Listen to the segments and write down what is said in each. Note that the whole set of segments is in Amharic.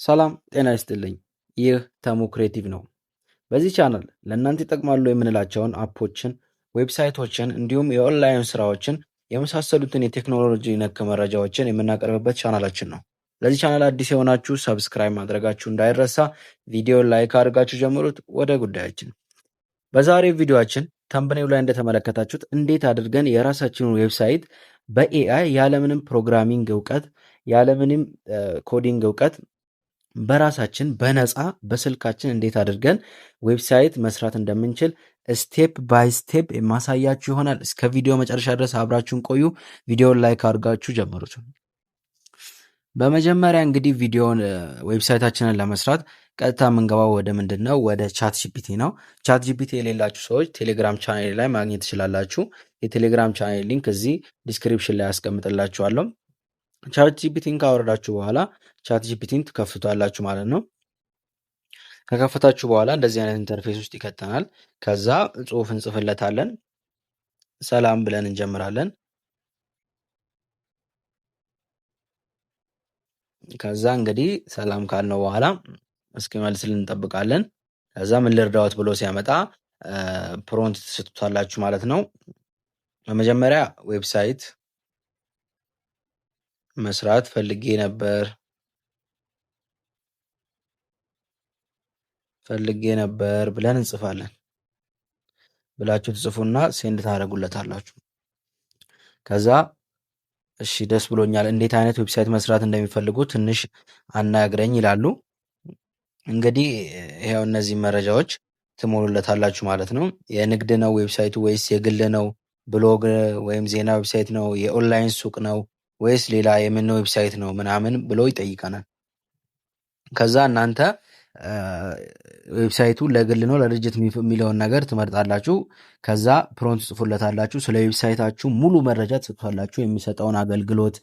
ሰላም ጤና ይስጥልኝ። ይህ ተሙ ክሬቲቭ ነው። በዚህ ቻናል ለእናንተ ይጠቅማሉ የምንላቸውን app ኦችን፣ website ኦችን እንዲሁም የኦንላይን ስራዎችን የመሳሰሉትን የቴክኖሎጂ ነክ መረጃዎችን የምናቀርብበት ቻናላችን ነው። ለዚህ ቻናል አዲስ የሆናችሁ subscribe ማድረጋችሁ እንዳይረሳ፣ ቪዲዮ like አድርጋችሁ ጀምሩት። ወደ ጉዳያችን። በዛሬው ቪዲዮአችን thumbnail ኡ ላይ እንደተመለከታችሁት እንዴት አድርገን የራሳችንን website በ AI ያለምንም programming እውቀት፣ ያለምንም coding እውቀት በራሳችን በነፃ በስልካችን እንዴት አድርገን website መስራት እንደምንችል step by step የማሳያችሁ ይሆናል። እስከ ቪዲዮ መጨረሻ ድረስ አብራችሁን ቆዩ። ቪዲዮን like አድርጋችሁ ጀምሩት። በመጀመሪያ እንግዲህ ቪዲዮን website ኣችንን ለመስራት ቀጥታ የምንገባው ወደ ምንድን ነው? ወደ ChatGPT ነው። ChatGPT የሌላችሁ ሰዎች ቴሌግራም ቻናል ላይ ማግኘት ትችላላችሁ። የቴሌግራም channel link እዚህ description ላይ አስቀምጥላችኋለሁ። ChatGPT ን ካወረዳችሁ በኋላ ChatGPT ን ትከፍቱታላችሁ ማለት ነው። ከከፈታችሁ በኋላ እንደዚህ አይነት interface ውስጥ ይከተናል። ከዛ ጽሁፍ እንጽፍለታለን። ሰላም ብለን እንጀምራለን። ከዛ እንግዲህ ሰላም ካልነው በኋላ እስኪመልስልን እንጠብቃለን። ከዛ ምን ልርዳዎት ብሎ ሲያመጣ prompt ትሰጡታላችሁ ማለት ነው። በመጀመሪያ website መስራት ፈልጌ ነበር ብለን እንጽፋለን። ብላችሁ ትጽፉና send ታደርጉለታላችሁ። ከዛ እሺ ደስ ብሎኛል፣ እንዴት አይነት website መስራት እንደሚፈልጉ ትንሽ አናግረኝ ይላሉ። እንግዲህ ይኸው እነዚህ መረጃዎች ትሞሉለታላችሁ ማለት ነው። የንግድ ነው website ኡ ወይስ የግል ነው? ብሎግ ወይም ዜና website ነው? የኦንላይን ሱቅ ነው ወይስ ሌላ የምን website ነው ምናምን ብሎ ይጠይቀናል። ከዛ እናንተ website ኡ ለግል ነው ለድርጅት የሚለውን ነገር ትመርጣላችሁ። ከዛ prompt ትጽፉለታላችሁ። ስለ website ኣችሁ ሙሉ መረጃ ትሰጡታላችሁ። የሚሰጠውን አገልግሎት፣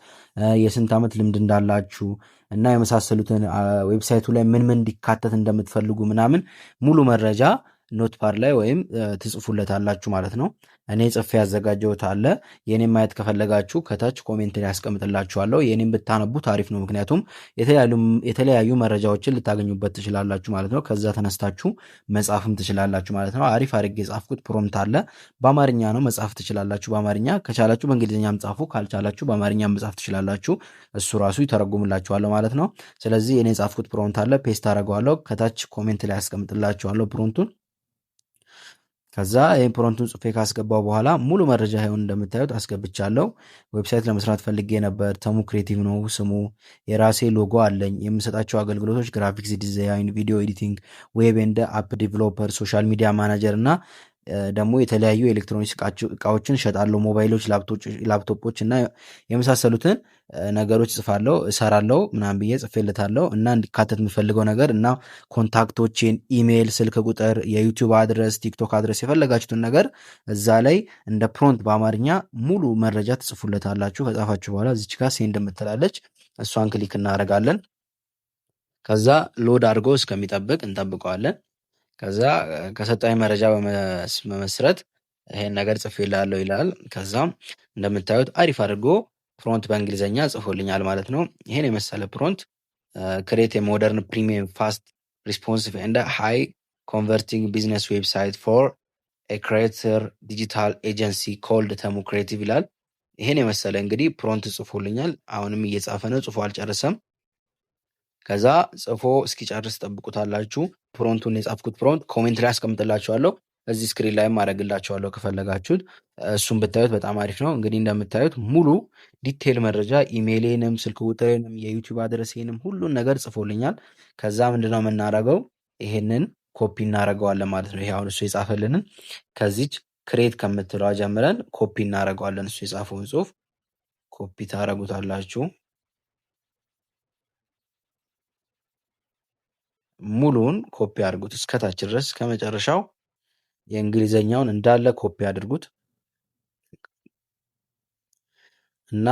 የስንት ዓመት ልምድ እንዳላችሁ እና የመሳሰሉትን፣ website ኡ ላይ ምን ምን እንዲካተት እንደምትፈልጉ ምናምን ሙሉ መረጃ notepad ላይ ወይም ትጽፉለታላችሁ ማለት ነው። እኔ ጽፌ ያዘጋጀሁት አለ። የኔም ማየት ከፈለጋችሁ ከታች comment ላይ ያስቀምጥላችኋለሁ። የኔም ብታነቡት አሪፍ ነው። ምክንያቱም የተለያዩ መረጃዎችን ልታገኙበት ትችላላችሁ ማለት ነው። ከዛ ተነስታችሁ መጻፍም ትችላላችሁ ማለት ነው። አሪፍ አድርጌ የጻፍኩት prompt አለ። በአማርኛ ነው፣ መጻፍ ትችላላችሁ። በአማርኛ ከቻላችሁ በእንግሊዝኛም ጻፉ፣ ካልቻላችሁ በአማርኛ መጻፍ ትችላላችሁ። እሱ ራሱ ይተረጉምላችኋል ማለት ነው። ስለዚህ እኔ የጻፍኩት prompt አለ፣ paste አደርገዋለሁ። ከታች comment ላይ ያስቀምጥላችኋለሁ prompt ኡን። ከዛ ይህን prompt ኡን ጽፌ ካስገባው በኋላ ሙሉ መረጃ ይሁን እንደምታዩት አስገብቻለሁ። Website ለመስራት ፈልጌ ነበር። ተሙ ክሬቲቭ ነው ስሙ። የራሴ ሎጎ አለኝ። የምሰጣቸው አገልግሎቶች graphics design፣ video editing፣ web and app developer፣ social media manager እና ደግሞ የተለያዩ ኤሌክትሮኒክስ እቃዎችን እሸጣለሁ። ሞባይሎች፣ ላፕቶፖች እና የመሳሰሉትን ነገሮች ጽፋለሁ፣ እሰራለሁ ምናምን ብዬ ጽፌለታለሁ። እና እንዲካተት የምፈልገው ነገር እና contact ኦቼን፣ ኢሜይል፣ ስልክ ቁጥር፣ የዩቲዩብ address፣ ቲክቶክ address፣ የፈለጋችሁትን ነገር እዛ ላይ እንደ prompt በአማርኛ ሙሉ መረጃ ትጽፉለታላችሁ። ከጻፋችሁ በኋላ እዚች ጋር send የምትላለች እሷን click እናደርጋለን። ከዛ load አድርጎ እስከሚጠብቅ እንጠብቀዋለን። ከዛ ከሰጣኝ መረጃ በመመስረት ይሄን ነገር ጽፌልሃለሁ ይላል። ከዛም እንደምታዩት አሪፍ አድርጎ prompt በእንግሊዝኛ ጽፎልኛል ማለት ነው። ይሄን የመሰለ prompt "Create a modern, premium, fast, responsive and high converting business website for creator digital agency called ተሙ ክሬቲቭ" ይላል። ይሄን የመሰለ እንግዲህ prompt ጽፎልኛል። አሁንም እየጻፈ ነው፣ ጽፎ አልጨረሰም። ከዛ ጽፎ እስኪጨርስ ጠብቁታላችሁ። Prompt ኡን የጻፍኩት prompt comment ላይ አስቀምጥላችኋለሁ። እዚህ screen ላይም አደርግላችኋለሁ ከፈለጋችሁት። እሱን ብታዩት በጣም አሪፍ ነው። እንግዲህ እንደምታዩት ሙሉ detail መረጃ ኢሜይሌንም፣ ስልክ ቁጥሬንም፣ የዩቲዩብ address ኤንም ሁሉን ነገር ጽፎልኛል። ከዛ ምንድነው የምናደርገው? ይሄንን ኮፒ እናደርገዋለን ማለት ነው። ይሄ አሁን እሱ የጻፈልንን ከዚች create ከምትለዋ ጀምረን ኮፒ እናደርገዋለን። እሱ የጻፈውን ጽሁፍ ኮፒ ታደርጉታላችሁ። ሙሉውን ኮፒ አድርጉት እስከታች ድረስ፣ ከመጨረሻው የእንግሊዘኛውን እንዳለ ኮፒ አድርጉት። እና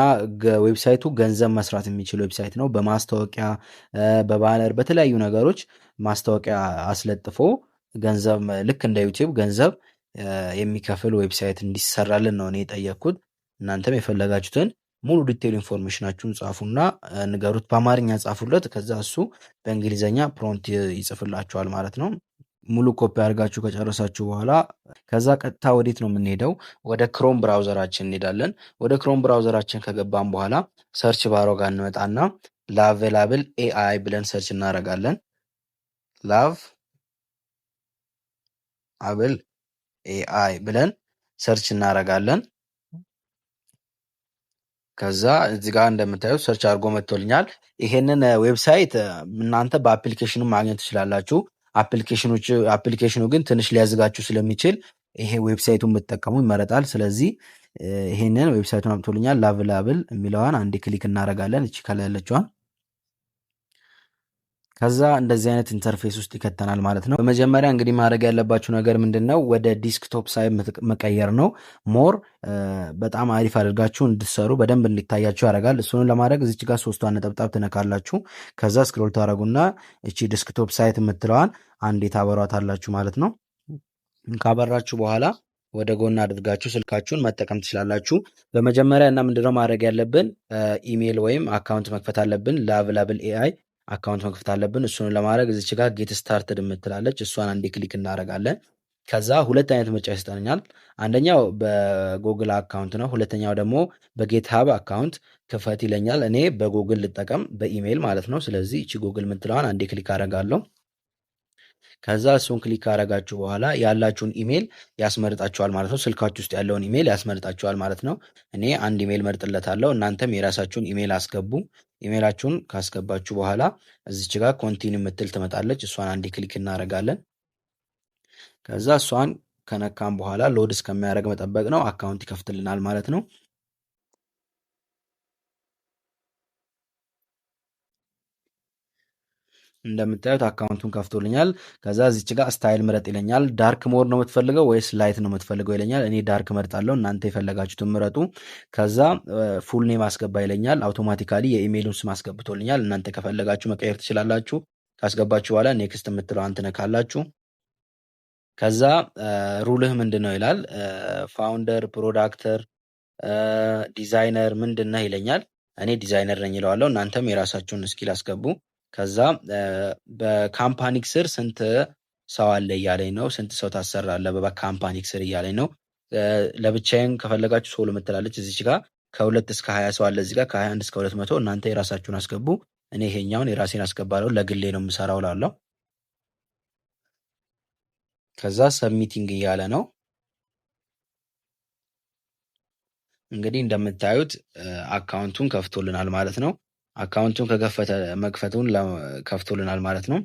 website ኡ ገንዘብ መስራት የሚችል website ነው። በማስታወቂያ፣ በ banner፣ በተለያዩ ነገሮች ማስታወቂያ አስለጥፎ ገንዘብ ልክ እንደ ዩቲዩብ ገንዘብ የሚከፍል website እንዲሰራልን ነው እኔ የጠየቅኩት። እናንተም የፈለጋችሁትን ሙሉ detail information ኣችሁን ጻፉና ንገሩት። በአማርኛ ጻፉለት። ከዛ እሱ በእንግሊዝኛ prompt ይጽፍላችኋል ማለት ነው። ሙሉ ኮፒ አድርጋችሁ ከጨረሳችሁ በኋላ ከዛ ቀጥታ ወዴት ነው የምንሄደው? ወደ Chrome browser ኣችን እንሄዳለን። ወደ Chrome browser ኣችን ከገባን በኋላ search bar ኦ ጋር እንመጣና Lovable AI ብለን search እናደርጋለን። Lovable AI ብለን search እናደርጋለን። ከዛ እዚህ ጋር እንደምታዩት search አድርጎ መጥቶልኛል። ይሄንን website እናንተ በ application ኑ ማግኘት ትችላላችሁ። Application ኑ ግን ትንሽ ሊያዝጋችሁ ስለሚችል ይሄ website ኡን ብትጠቀሙ ይመረጣል። ስለዚህ ይሄንን website ኡን አምጥቶልኛል። Lovable የሚለዋን አንዴ click እናደርጋለን። እቺ ከላይ ያለችዋን። ከዛ እንደዚህ አይነት interface ውስጥ ይከተናል ማለት ነው። በመጀመሪያ እንግዲህ ማድረግ ያለባችሁ ነገር ምንድን ነው? ወደ desktop site መቀየር ነው። More በጣም አሪፍ አድርጋችሁ እንድትሰሩ በደንብ እንዲታያችሁ ያደርጋል። እሱን ለማድረግ እዚች ጋር ሶስቷን ነጠብጣብ ትነካላችሁ። ከዛ scroll ታደርጉና እቺ desktop site የምትለዋን አንዴ ታበሯታላችሁ ማለት ነው። ካበራችሁ በኋላ ወደ ጎን አድርጋችሁ ስልካችሁን መጠቀም ትችላላችሁ። በመጀመሪያ እና ምንድነው ማድረግ ያለብን? ኢሜይል ወይም account መክፈት አለብን። Lovable AI account መክፈት አለብን። እሱን ለማድረግ እዚች ጋር get started የምትላለች፣ እሷን አንዴ click እናደርጋለን። ከዛ ሁለት አይነት ምርጫ ይሰጠኛል። አንደኛው በ Google account ነው። ሁለተኛው ደግሞ በ GitHub account ክፈት ይለኛል። እኔ በጉግል ልጠቀም፣ በኢሜይል ማለት ነው። ስለዚህ እቺ ጉግል የምትለዋን አንዴ click አደርጋለሁ። ከዛ እሱን click ካደረጋችሁ በኋላ ያላችሁን ኢሜይል ያስመርጣችኋል ማለት ነው። ስልካችሁ ውስጥ ያለውን ኢሜይል ያስመርጣችኋል ማለት ነው። እኔ አንድ ኢሜይል መርጥለታለሁ። እናንተም የራሳችሁን ኢሜይል አስገቡ። ኢሜይላችሁን ካስገባችሁ በኋላ እዚች ጋር continue የምትል ትመጣለች። እሷን አንዴ click እናደርጋለን። ከዛ እሷን ከነካን በኋላ load እስከሚያደርግ መጠበቅ ነው። Account ይከፍትልናል ማለት ነው። እንደምታዩት account ኡን ከፍቶልኛል። ከዛ እዚች ጋር style ምረጥ ይለኛል። Dark mode ነው የምትፈልገው ወይስ light ነው የምትፈልገው ይለኛል። እኔ dark መርጣለሁ። እናንተ የፈለጋችሁትን ምረጡ። ከዛ full name አስገባ ይለኛል። Automatically የኢሜይሉን ስም አስገብቶልኛል። እናንተ ከፈለጋችሁ መቀየር ትችላላችሁ። ካስገባችሁ በኋላ next የምትለዋን ትነካላችሁ። ከዛ role ህ ምንድን ነው ይላል። Founder፣ producter፣ ዲዛይነር ምንድን ነህ ይለኛል። እኔ ዲዛይነር ነኝ ይለዋለሁ። እናንተም የራሳችሁን skill አስገቡ። ከዛ በ company ስር ስንት ሰው አለ እያለኝ ነው። ስንት ሰው ታሰራለህ በ company ስር እያለኝ ነው። ለብቻዬን ከፈለጋችሁ solo የምትላለች እዚች ጋር ከ2 እስከ 20 ሰው አለ፣ እዚህ ጋር ከ21 እስከ 200። እናንተ የራሳችሁን አስገቡ። እኔ ይሄኛውን የራሴን አስገባለሁ። ለግሌ ነው የምሰራው ላለው። ከዛ submitting እያለ ነው። እንግዲህ እንደምታዩት account ኡን ከፍቶልናል ማለት ነው። Account ኡን ከከፈተ መክፈቱን ከፍቶልናል ማለት ነው።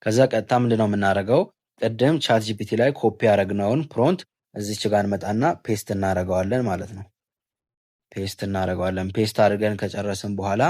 ከዛ ቀጥታ ምንድነው የምናደርገው? ቅድም ChatGPT ላይ ኮፒ ያደረግነውን prompt እዚች ጋር እንመጣና paste እናደርገዋለን ማለት ነው። Paste እናደርገዋለን። Paste አድርገን ከጨረስን በኋላ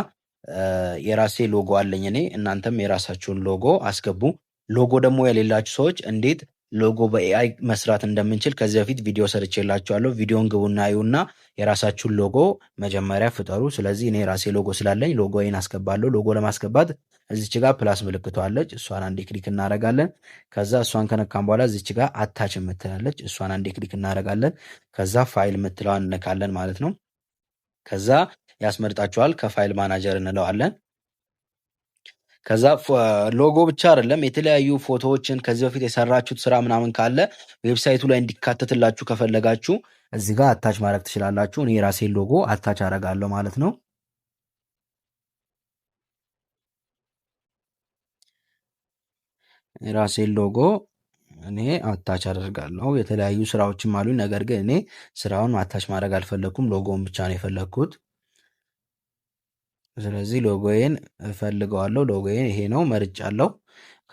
የራሴ ሎጎ አለኝ እኔ። እናንተም የራሳችሁን ሎጎ አስገቡ። ሎጎ ደግሞ የሌላችሁ ሰዎች እንዴት ሎጎ በ AI መስራት እንደምንችል ከዚህ በፊት ቪዲዮ ሰርቼላችኋለሁ። ቪዲዮን ግቡና እዩና የራሳችሁን ሎጎ መጀመሪያ ፍጠሩ። ስለዚህ እኔ የራሴ ሎጎ ስላለኝ ሎጎዬን አስገባለሁ። ሎጎ ለማስገባት እዚች ጋር plus ምልክቷ አለች። እሷን አንዴ click እናደርጋለን። ከዛ እሷን ከነካን በኋላ እዚች ጋር attach የምትላለች፣ እሷን አንዴ click እናደርጋለን። ከዛ ፋይል የምትለዋን እነካለን ማለት ነው። ከዛ ያስመርጣችኋል። ከ file manager እንለዋለን። ከዛ ሎጎ ብቻ አይደለም፣ የተለያዩ ፎቶዎችን ከዚህ በፊት የሰራችሁት ስራ ምናምን ካለ website ኡ ላይ እንዲካተትላችሁ ከፈለጋችሁ እዚህ ጋር attach ማድረግ ትችላላችሁ። እኔ የራሴን logo attach አደርጋለሁ ማለት ነው። የራሴን ሎጎ እኔ attach አደርጋለሁ። የተለያዩ ስራዎችም አሉኝ። ነገር ግን እኔ ስራውን attach ማድረግ አልፈለግኩም። ሎጎውን ብቻ ነው የፈለግኩት። ስለዚህ ሎጎዬን እፈልገዋለሁ። ሎጎዬን ይሄ ነው፣ መርጫለሁ።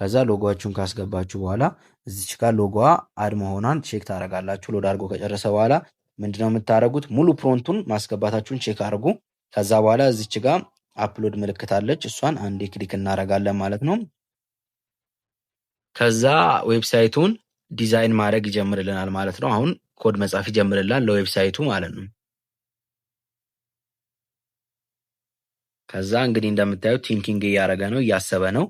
ከዛ ሎጎአችሁን ካስገባችሁ በኋላ እዚች ጋር logo ዋ add መሆኗን check ታደርጋላችሁ። Load አድርጎ ከጨረሰ በኋላ ምንድነው የምታደርጉት? ሙሉ prompt ኡን ማስገባታችሁን check አድርጉ። ከዛ በኋላ እዚች ጋር upload ምልክት አለች። እሷን አንዴ click እናደርጋለን ማለት ነው። ከዛ website ኡን design ማድረግ ይጀምርልናል ማለት ነው። አሁን ኮድ መጻፍ ይጀምርልናል ለ website ኡ ማለት ነው። ከዛ እንግዲህ እንደምታዩት thinking እያደረገ ነው፣ እያሰበ ነው።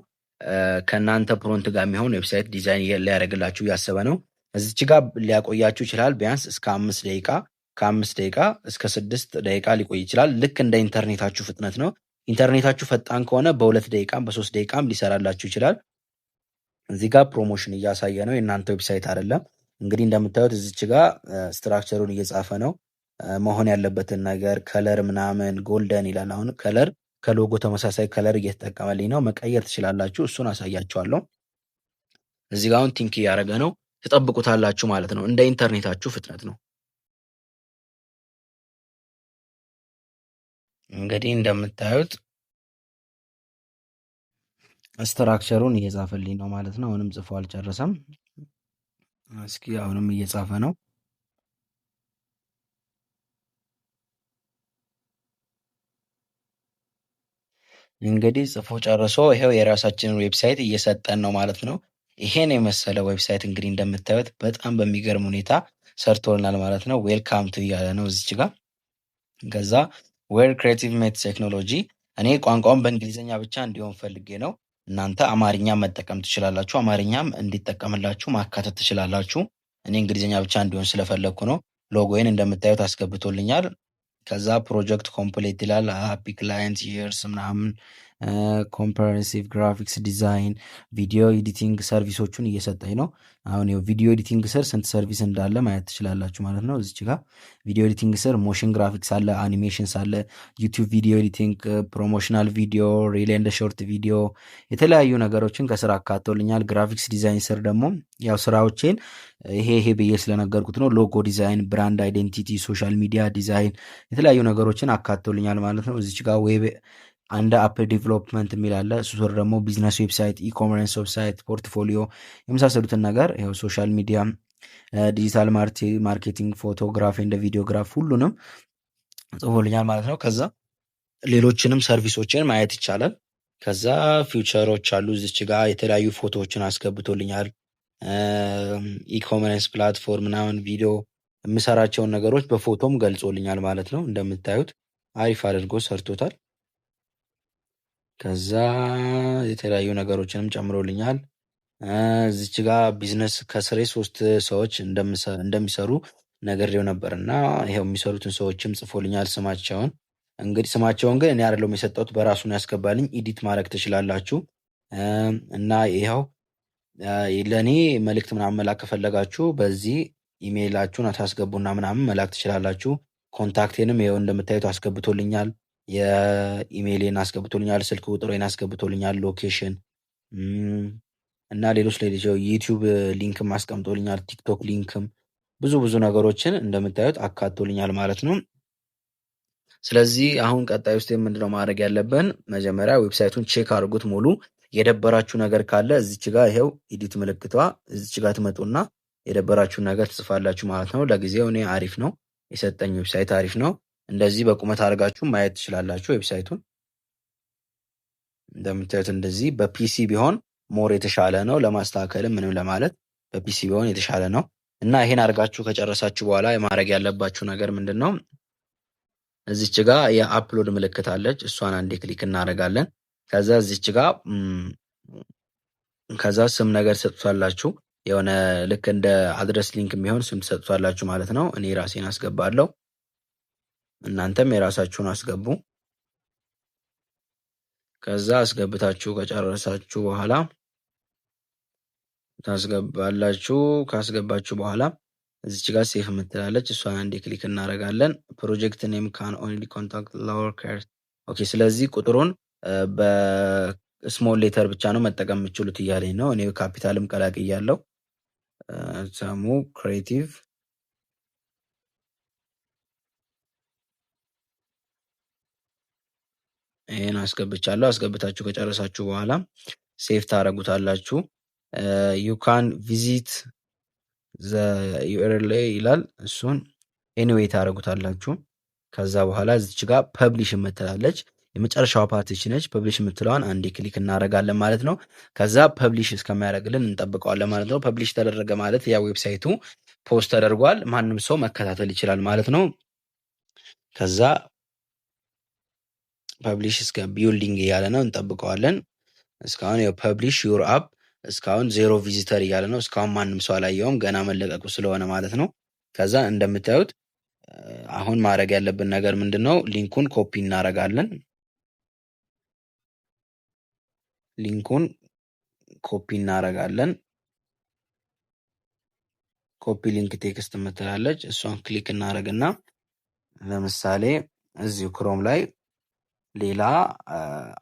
ከእናንተ prompt ጋር የሚሆን website design ሊያደርግላችሁ እያሰበ ነው። እዚች ጋር ሊያቆያችሁ ይችላል። ቢያንስ እስከ 5 ደቂቃ ከ5 ደቂቃ እስከ 6 ደቂቃ ሊቆይ ይችላል። ልክ እንደ ኢንተርኔታችሁ ፍጥነት ነው። ኢንተርኔታችሁ ፈጣን ከሆነ በ2 ደቂቃም በ3 ደቂቃም ሊሰራላችሁ ይችላል። እዚህ ጋር promotion እያሳየ ነው፣ የእናንተ website አይደለም። እንግዲህ እንደምታዩት እዚች ጋር structure ኡን እየጻፈ ነው፣ መሆን ያለበትን ነገር color ምናምን golden ይላል። አሁን color ከ logo ተመሳሳይ color እየተጠቀመልኝ ነው። መቀየር ትችላላችሁ፣ እሱን አሳያችኋለሁ። እዚህ ጋር አሁን think እያደረገ ነው፣ ትጠብቁታላችሁ ማለት ነው። እንደ ኢንተርኔታችሁ ፍጥነት ነው። እንግዲህ እንደምታዩት structure ኡን እየጻፈልኝ ነው ማለት ነው። አሁንም ጽፎ አልጨረሰም። እስኪ አሁንም እየጻፈ ነው። እንግዲህ ጽፎ ጨርሶ ይሄው የራሳችንን website እየሰጠን ነው ማለት ነው። ይሄን የመሰለ website እንግዲህ እንደምታዩት በጣም በሚገርም ሁኔታ ሰርቶልናል ማለት ነው። Welcome to እያለ ነው እዚች ጋር። ከዛ where creative meets technology፣ እኔ ቋንቋውን በእንግሊዝኛ ብቻ እንዲሆን ፈልጌ ነው። እናንተ አማርኛ መጠቀም ትችላላችሁ። አማርኛም እንዲጠቀምላችሁ ማካተት ትችላላችሁ። እኔ እንግሊዝኛ ብቻ እንዲሆን ስለፈለግኩ ነው። ሎጎዬን እንደምታዩት አስገብቶልኛል። ከዛ project complete ይላል። Happy client years ምናምን፣ comprehensive graphics design፣ video editing service ኦቹን እየሰጠኝ ነው። አሁን ይኸው video editing ስር ስንት service እንዳለ ማየት ትችላላችሁ ማለት ነው። እዚች ጋር video editing ስር motion graphics አለ፣ animations አለ፣ YouTube video editing፣ promotional video፣ reel and short video፣ የተለያዩ ነገሮችን ከስር አካቶልኛል። Graphics design ስር ደግሞ ያው ስራዎቼን ይሄ ይሄ ብዬ ስለነገርኩት ነው። Logo design፣ brand identity፣ social media design፣ የተለያዩ ነገሮችን አካቶልኛል ማለት ነው። እዚች ጋር web and app development የሚል አለ። እሱ ስር ደግሞ business website፣ e-commerce website፣ portfolio የመሳሰሉትን ነገር ይኸው social media፣ digital marketing፣ photography and videograph ሁሉንም ጽፎልኛል ማለት ነው። ከዛ ሌሎችንም service ኦችን ማየት ይቻላል። ከዛ feature ኦች አሉ እዚች ጋር የተለያዩ ፎቶዎችን አስገብቶልኛል። E-commerce platform ምናምን ቪዲዮ የምሰራቸውን ነገሮች በፎቶም ገልጾልኛል ማለት ነው። እንደምታዩት አሪፍ አድርጎ ሰርቶታል። ከዛ የተለያዩ ነገሮችንም ጨምሮልኛል። እዚች ጋር ቢዝነስ ከስሬ 3 ሰዎች እንደሚሰሩ ነግሬው ነበር እና ይኸው የሚሰሩትን ሰዎችም ጽፎልኛል ስማቸውን። እንግዲህ ስማቸውን ግን እኔ አይደለሁም የሰጠሁት፣ በራሱ ነው ያስገባልኝ። Edit ማድረግ ትችላላችሁ። እና ይኸው ለእኔ መልእክት ምናምን መላክ ከፈለጋችሁ በዚህ ኢሜይላችሁን አታስገቡና ምናምን መላክ ትችላላችሁ። Contact ኤንም ይኸው እንደምታዩት አስገብቶልኛል። የኢሜይሌን አስገብቶልኛል፣ ስልክ ቁጥሬን አስገብቶልኛል፣ location እና ሌሎች ሌሎች YouTube link ም አስቀምጦልኛል፣ TikTok link ም ብዙ ብዙ ነገሮችን እንደምታዩት አካቶልኛል ማለት ነው። ስለዚህ አሁን ቀጣይ ውስጥ ምንድነው ማድረግ ያለብን? መጀመሪያ website ኡን check አድርጉት ሙሉ። የደበራችሁ ነገር ካለ እዚች ጋር ይሄው edit ምልክቷ እዚች ጋር ትመጡና የደበራችሁ ነገር ትጽፋላችሁ ማለት ነው። ለጊዜው እኔ አሪፍ ነው የሰጠኝ website አሪፍ ነው። እንደዚህ በቁመት አድርጋችሁ ማየት ትችላላችሁ website ኡን። እንደምታዩት እንደዚህ በ PC ቢሆን more የተሻለ ነው፣ ለማስተካከልም ምንም ለማለት በ PC ቢሆን የተሻለ ነው። እና ይሄን አድርጋችሁ ከጨረሳችሁ በኋላ ማድረግ ያለባችሁ ነገር ምንድነው? እዚች ጋር የ upload ምልክት አለች፣ እሷን አንዴ click እናደርጋለን። ከዛ እዚች ጋር ከዛ ስም ነገር ትሰጡታላችሁ፣ የሆነ ልክ እንደ address link የሚሆን ስም ትሰጡታላችሁ ማለት ነው። እኔ ራሴን አስገባለሁ፣ እናንተም የራሳችሁን አስገቡ። ከዛ አስገብታችሁ ከጨረሳችሁ በኋላ ታስገባላችሁ። ካስገባችሁ በኋላ እዚች ጋር save የምትላለች እሷን አንዴ click እናደርጋለን። Project name can only contact lower case። Okay፣ ስለዚህ ቁጥሩን በ small letter ብቻ ነው መጠቀም የምትችሉት እያለኝ ነው። እኔ ካፒታልም ቀላቅያለሁ። ሰሙ creative ይሄን አስገብቻለሁ። አስገብታችሁ ከጨረሳችሁ በኋላ save ታረጉታላችሁ። You can visit the URL ይላል። እሱን anyway ታረጉታላችሁ። ከዛ በኋላ እዚች ጋር publish የምትላለች የመጨረሻዋ part እቺ ነች። Publish የምትለዋን አንዴ click እናረጋለን ማለት ነው። ከዛ publish እስከሚያደርግልን እንጠብቀዋለን ማለት ነው። Publish ተደረገ ማለት ያ website ኡ post ተደርጓል፣ ማንም ሰው መከታተል ይችላል ማለት ነው። ከዛ publish እስከ building እያለ ነው፣ እንጠብቀዋለን። እስካሁን ያው publish your app እስካሁን 0 visitor እያለ ነው። እስካሁን ማንም ሰው አላየውም ገና መለቀቁ ስለሆነ ማለት ነው። ከዛ እንደምታዩት አሁን ማድረግ ያለብን ነገር ምንድን ነው? Link ኡን copy እናደርጋለን። Link ኡን copy እናደርጋለን። Copy link text የምትላለች፣ እሷን click እናደርግና ለምሳሌ እዚሁ Chrome ላይ ሌላ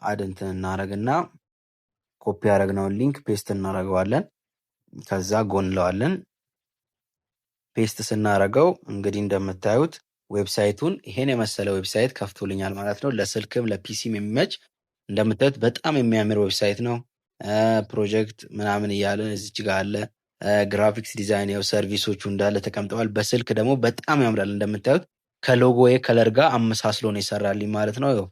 add እንትን እናደርግና ኮፒ ያደረግነውን link paste እናደርገዋለን። ከዛ go እንለዋለን። Paste ስናደርገው እንግዲህ እንደምታዩት website ኡን ይሄን የመሰለ website ከፍቶልኛል ማለት ነው። ለስልክም ለ PC ም የሚመች፣ እንደምታዩት በጣም የሚያምር website ነው። ፕሮጀክት ምናምን እያለ እዚች ጋር አለ። Graphics design፣ ያው service ኦቹ እንዳለ ተቀምጠዋል። በስልክ ደግሞ በጣም ያምራል። እንደምታዩት ከ logo color ጋር አመሳስሎ ነው የሰራልኝ ማለት ነው። ያው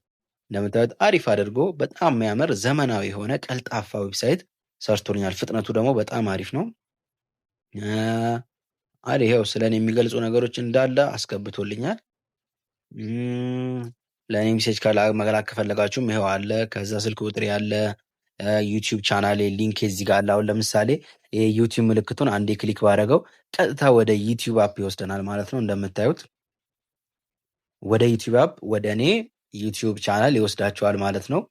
እንደምታዩት አሪፍ አድርጎ በጣም የሚያምር ዘመናዊ የሆነ ቀልጣፋ website ሰርቶልኛል። ፍጥነቱ ደግሞ በጣም አሪፍ ነው። አሪ ይኸው ስለ እኔ የሚገልጹ ነገሮች እንዳለ አስገብቶልኛል። ለእኔ message መላክ ከፈለጋችሁም ይኸው አለ። ከዛ ስልክ ቁጥር ያለ፣ YouTube channel ኤ link እዚህ ጋር አለ። አሁን ለምሳሌ የ YouTube ምልክቱን አንዴ click ባደረገው ቀጥታ ወደ YouTube app ይወስደናል ማለት ነው። እንደምታዩት ወደ YouTube app፣ ወደ እኔ YouTube channel ይወስዳችኋል ማለት ነው።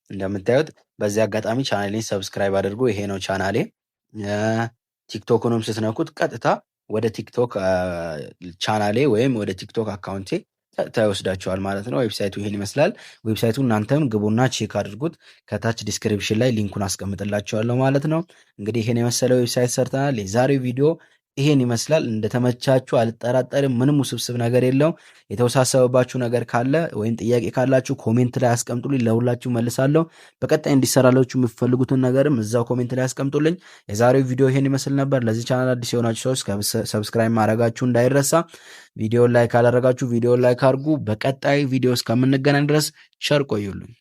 እንደምታዩት በዚህ አጋጣሚ channel ኤን subscribe አድርጉ። ይሄ ነው ቻናሌ። TikTok ንም ስትነኩት ቀጥታ ወደ TikTok channel ኤ ወይም ወደ TikTok account ኤ ቀጥታ ይወስዳችኋል ማለት ነው። Website ኡ ይሄን ይመስላል። Website ኡ እናንተም ግቡና check አድርጉት። ከታች description ላይ link ኡን አስቀምጥላችኋለሁ ማለት ነው። እንግዲህ ይሄን የመሰለ website ሰርተናል። የዛሬው ቪዲዮ ይሄን ይመስላል። እንደተመቻችሁ አልጠራጠርም። ምንም ውስብስብ ነገር የለውም። የተወሳሰበባችሁ ነገር ካለ ወይም ጥያቄ ካላችሁ comment ላይ አስቀምጡልኝ፣ ለሁላችሁ መልሳለሁ። በቀጣይ እንዲሰራላችሁ የምትፈልጉትን ነገርም እዛው comment ላይ አስቀምጡልኝ። የዛሬው ቪዲዮ ይሄን ይመስል ነበር። ለዚህ ቻናል አዲስ የሆናችሁ ሰዎች subscribe ማድረጋችሁ እንዳይረሳ። ቪዲዮን like ካላደረጋችሁ ቪዲዮን like አድርጉ። በቀጣይ ቪዲዮ እስከምንገናኝ ድረስ ቸር ቆዩልኝ።